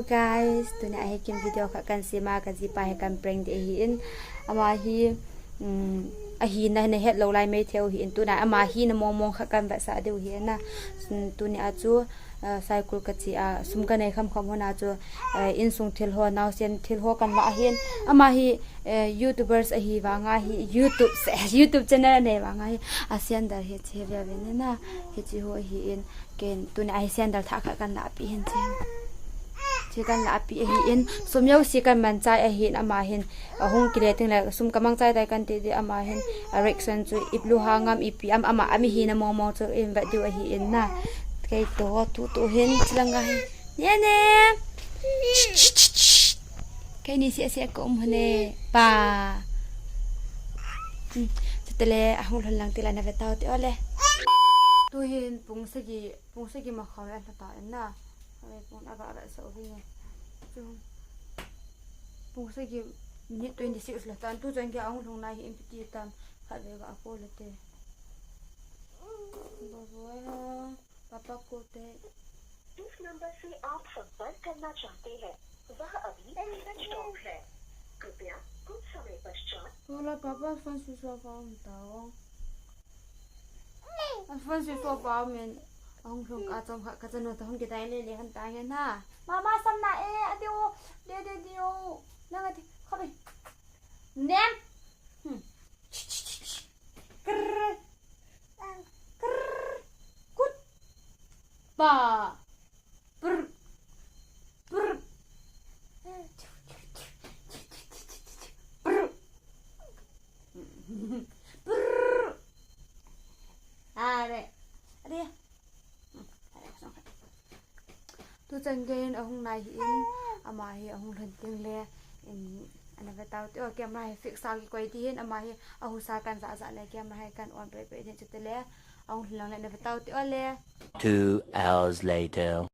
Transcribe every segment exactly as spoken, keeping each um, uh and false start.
Guys, tuni a hi kin video khat kan sem a, ka jipa hi kan prank ding ahi in. Ama hi, um, ahina nahet lou lai mai thei u ahi in, tuni a ama hina mong mong khat kan vetsah diu ahi na. Um, tuni a chu, uh, Saikul ka che a, sum ka nei kham kham hon a chu, uh, insung thil ho, naosen thil ho kan la ahi in. Ama hi, uh, YouTubers ahi vang a hi, YouTube se, YouTube channel anei vang a hi, a sandal hi che ve ve ni na, hiche ho ahi in. Ken, tuni a hi sandal thah khat kan lahpeh hin che. Che kan lahpeh ahi in, sum jouse kan mangchai ahi in, ama hin, ahung kile teng le, sum ka mangchai tai kan ti di, ama hin, a reaction chu ipi ham ipi ham, ama, ami hina mong mong chu in vet diu ahi in na. Kei to, tu tu hin, chilang a hin. Nene. Keini seh seh ka um hon e, pa. Hmm, chuteng le, ahung lhun lang teng le, na ve tau te o le. Tu hin pung sagi, pung sagi ma kha ve la ta en na. Ave pung aga ra sa u hi. Chu. Pung sagi minute twenty six la tan, tu chan gei ahung lhung nai hi ipi ti tam. Khat ve ga ko le te. Bye bye. पापा को ते। जिस नंबर से आप संपर्क करना चाहते हैं, वह अभी स्विच ऑफ है। कृपया कुछ समय पश्चात। Hola, papa, phone switch off a um tao. Phone switch off a um in, ahung lhung ka chom kha, ka chanu ta hung kidai le le han ta nge na. Mama, sam na e, a diu, de, de, diu. Nang a di, khabe. Nem. Hmm. Krr. Krr. Kut. Pa. Prr. Prr. Prr. Prr. Are. Are. Tu chan gei in ahung nai hi in, ama hi ahung lhun teng le, in, ana ve tau te o, camera hi fix a kikoi ti hin, ama hi ahusa kan ja ja le, camera hi kan on peh peh hin chuteng le, ahung lhun lang le, na ve tau te o le. Two hours later.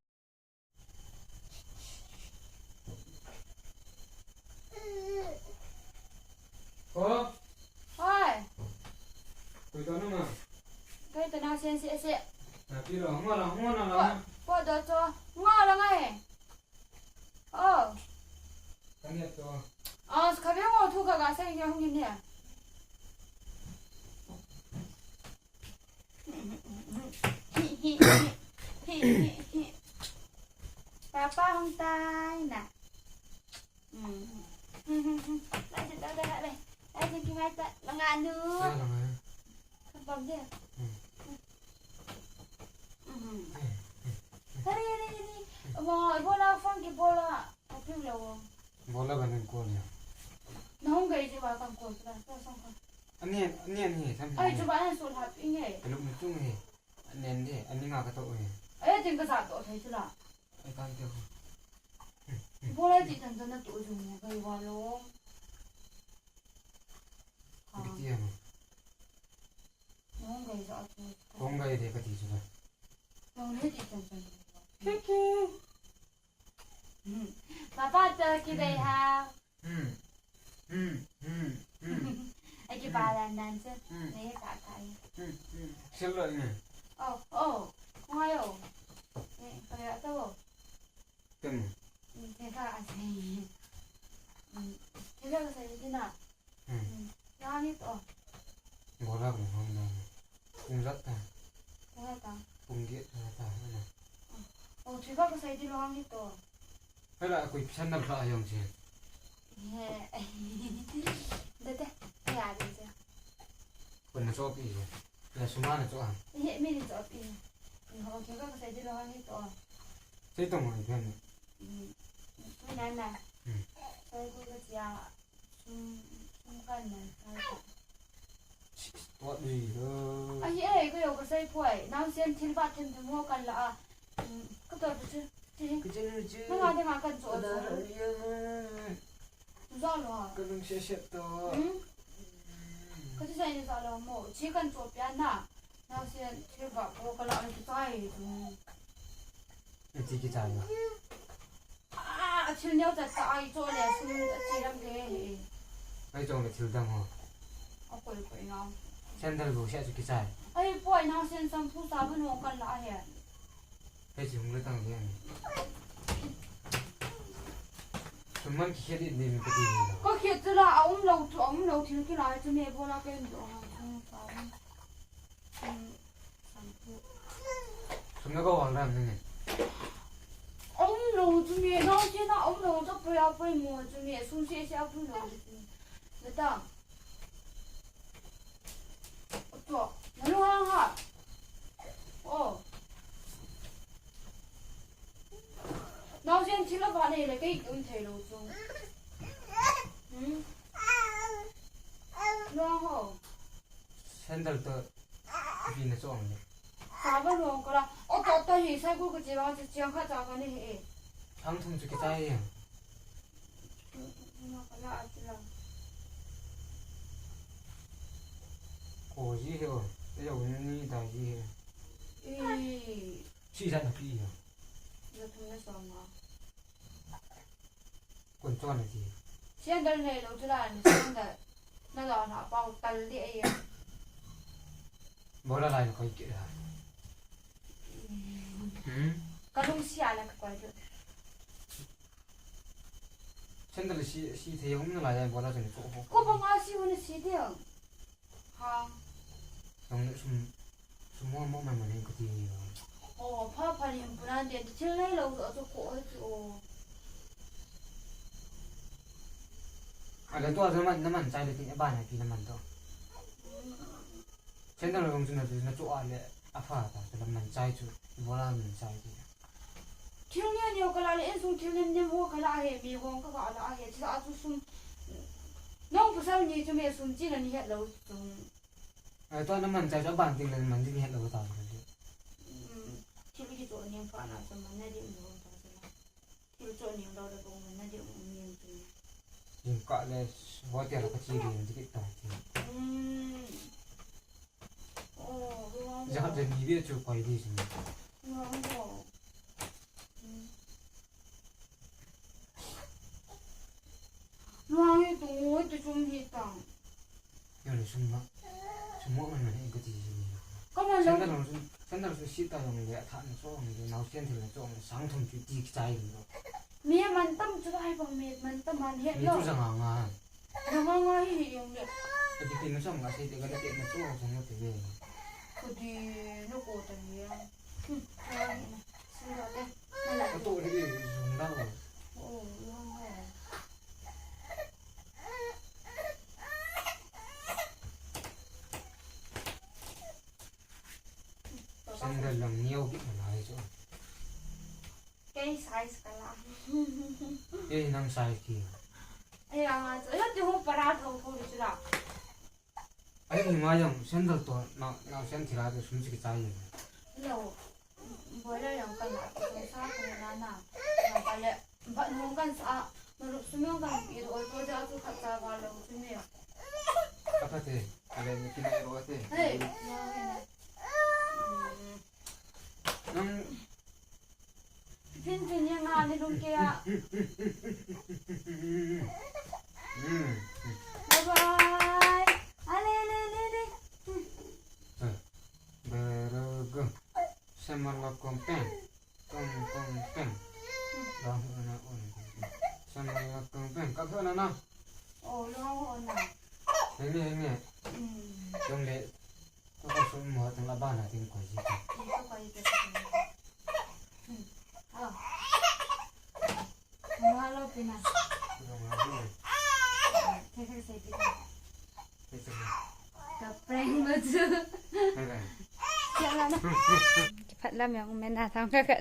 Ko? Hoi. Koi to na ma? Koi to na sen se se. Na pi lo, ngo la, ngo na la. Ko, ko do cho. Ngo la ngai. Oh. Ka nge to. Ah, khabe ngo thu ka ga sa nge hung ni. Papa hung tai na. Hmm. Lai, lai, lai, lai. Lai, lai, lai, lai. Langa nu. Langa. Kapam dia. Hmm. Hmm. Hari, hari, hari. Mo, ibola phone kibola. Apil lo. Bola ba nang call ya. Nahung gai ji wa kan call ta, ta sang kan. Ani, ani, ani, tham. Ai, chu ba na sul hap inge. Kalum chung he. Anen de, ani nga ka to he. Ai, ting ka sa to thei chu la. Ai, kan te ko. Bola ti tan tan na to ju mo gai wa lo. Ki ti ya no. Nahung gai ja tu. Hung gai de ka ti chu la. Nahung he ti tan tan. Kiki. Hmm. Papa to kibei ha. Hmm. Hmm. Hmm. Hmm. Ai kiba la nan se. Hmm. Ne ka ka ai. Hmm. Hmm. Sel lo ne. Oh, oh. Kung ayo. Ne, kaya to. Tem. Hmm, te ka asai. Hmm. Te ka asai di na. Hmm. Hmm. Yang ni to. Bola kung hong na. Pung jat ta. Pung jat ta. Pung giet ta ta na. Oh, thil khat kasei ding lou hang hito. Hela koi pisan na bla yong che. He. Dede. Ya de je. Ko na chop i. Ya suma na chop. He, mi ni chop i. Ho, thil khat kasei ding lou hang hito. Sei tong hoi phen. Hmm. Ko na na. Hmm. Sai ko ka chia. Sum, sum kan na, kan na. Sis, tuat ji lo. Ahi e, ko yo ka sei poi. Nang sian thil ba them them ho kan la a. Hmm, ka tuat bu chu. Ti. Ka chen ru chu. Nang a ding a kan cho cho. Ka da ri mo. Za lo a. Ka lung se se to. Hmm? Ka ti sai ni za lo mo. Chi kan cho pia na. Nang sian thil ba ko ka la a ki tai. Hmm. Ti ki tai. Ah, a thil neo chat ta ai cho le, sum a chi lam te he. Ai chong le thil dang ho. A koi koi nau. Sandal bu sia chu kichai. Ai poi nau sen sam thu sa bu no kan la he. He chi hung le tang le. Man kikhet in ding kati ni lo. Ka khet chu la, a um lo chu, a um lo thil kilai chu me bola ken do ha. Hmm, shampoo. Sum na ka wal ram ni. A um lo chu me, nang che na a um lo chu poi a poi mo chu me, sum se se a poi lo chu. Na ta. Tua, na lunghang ha. Oh. Naosen thil a va nei le kei um thei lo chu. Hmm? Lunghang ho. Sandal to vi na chong le. Sa va lunghang ko la. O to to hi sa ku ku chi va chi chiang kha cha ka ni he. Thang thum chu kichai e. Ko ji he o, te yo ni da ji he. Ih. Si sa na pi he. Na thum na som ma. Kun chon na ji. Sandal nei lo chu la ni sandal. Na lo na pau tal di ai. Bola lai na koi ki la. Hmm? Ka lung sia la ka koi tu. Sandal si, si thei um na lai, bola chun ko ho. Ko ba nga si un si de. Ha. Nang sum, sum mo mo mai mai ko ti. Oh, pha pha ni um puna de, thil nei lo chu ko ho chu. Ale to na man, na man chai le tin e ba na pi na man to. Sandal rong chu na, na chu a le a pha ta, chu la man chai chu, bola man chai chu. Thil neo neo ka la le, insung thil nem nem ho ka la he, mi hong ka ka la he, chu a chu sum, nong pasal ni chu me sum chi na ni het lo chu. Ai, to na man chai chu ban ting le man ding het lo ta le. Hmm, thil ki chu nem pha na chu man na ding lo ta chu. Thil chu nem lo le bong man na ding um nem chu. Ding ka le, hotel ka chi ding dikit ta chu. Hmm. Oh, lunghang ho. Jakhat le ni ve chu koi di chu. Lunghang ho. Hmm. Lunghang hi tu ngoi tu chum hi tang. Yo le sum ma. Sum mo man man he ko ti ji ni. Ka man lo. Sandal rong sum, sandal sum si ta rong le, a tha na chong le, naosen thil na chong le, sang thum chu ti kichai lo. Mi man tam chu ai bang mi man tam man he lo. Mi chu jang nga. Jang nga hi hi yong le. Ka ti ti na chong nga se te ka le te na chong chong te ve. Ko ti na ko ta ni ya. Hmm, ya ni na. Sandal le. Na la. Ka to le zung da lo. Oh, lunghang ho. Sandal lang neo bit na lai chu. Kei size ka la. Eh, nang size ki. Eh, anga chu. Eh, ti hu para tho tho di chu la. Ai, ni ma yang sandal to na, naosen thil a to sum chi kichai. Lo. Boiler jong kan la, kan sa kan la na. Na ka le, bat hong kan sa, na rup sum jong kan pi, ol to ja chu khat cha va lo chu ne. Apa te, ale ni kin ro te. Hey, na, na. Hmm. Nang. Pin pin yang ha ni lung ke a. Hmm. Bye bye. Ale, ale, ale, ale. Eh, better go. Samala kompeng. Kong, kong, peng. Lang ho na on. Samala kompeng. Kap ho na na. Oh, lang ho na. Henge, henge. Hmm. Jong le. Ko ko sum mo tang la ba na ting koi ji. Ko koi ji. Hmm. Ah. Hello, Pina. Hello, hello. Thei thei sei Pina. Thei sei. Ka prank mo chu. Thei thei. Siang la na. Kiphat lam jong um e na thang ka ka.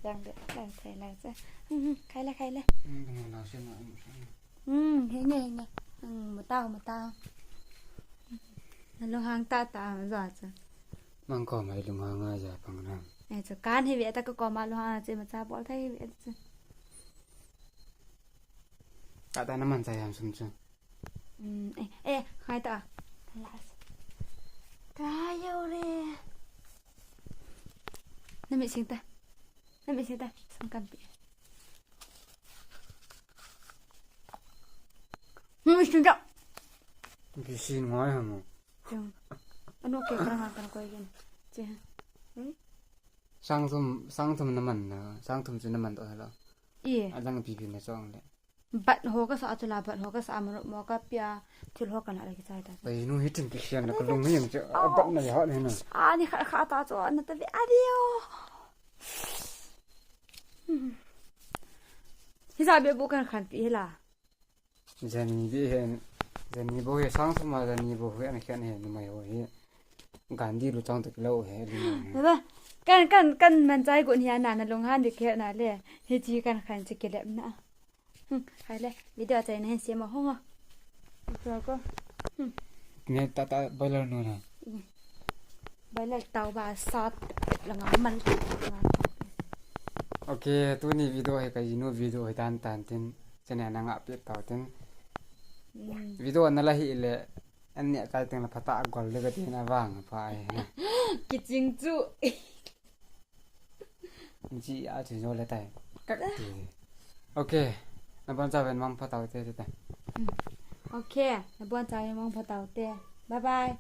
Jang de, la thei la chu. Hmm, khai le, khai le. Hmm, dong la sen na. Hmm, henge, henge. Hmm, mu tao, mu tao. Na lunghang tah tah a ja chu. Nang koma lunghang a ja pang ram. Ai chu kan hi ve ta ka koma lunghang a che ma cha bol thei hi ve chu. Tah tah na man cha jam sum chu. Hmm, eh, eh, hai ta. Last. Ka yo re. Na mi sing ta. Na mi sing ta. Sum kan pi. Hmm, sing ta. Bi sin ngai ha mo. Chung. Ano ke kara nga kara koi gen. Che. Hmm? Sang thum, sang thum na man na, sang thum chu na man to hala. Ye. Alang pi pi na chong le. Bat ho kasa chu la, bat ho kasa, maro mo kapia, thil ho kana la kichai ta. Ai, nu hitin kikhen na kalung hi jeng chu, a bat na ya ni na. A ni kha kha ta chu, na ta ve a dio. Hijeh a be bu kan khan pi la. Jani be hen, jani bo he sang suma jani bo he an khen he ni mai ho he. Gandhi lu chang tak lo he, lu mai he. Baba, kan, kan, kan man chai gun hi ana na lung han dik he na le. Hichi kan khan chi kilep na. Hmm, hai le, video chai na hen siam a hong a. Tua ko. Hmm. Ne ta ta boiler nu na. Boiler tau ba sat la nga man. Ok, tuni video hi ka jinu video hi tan tan tin. Channel na nga pi tau tin. Hmm. Video na la hi le. An ne kai teng la phata gol le ka tin a vang pha ai na. Kiching chu. Ji a chu jo le tai. Ka ti. Ok. Na bon cha ven mang pha tau te te. Ok. Na bon cha ven mang pha tau te. Bye bye.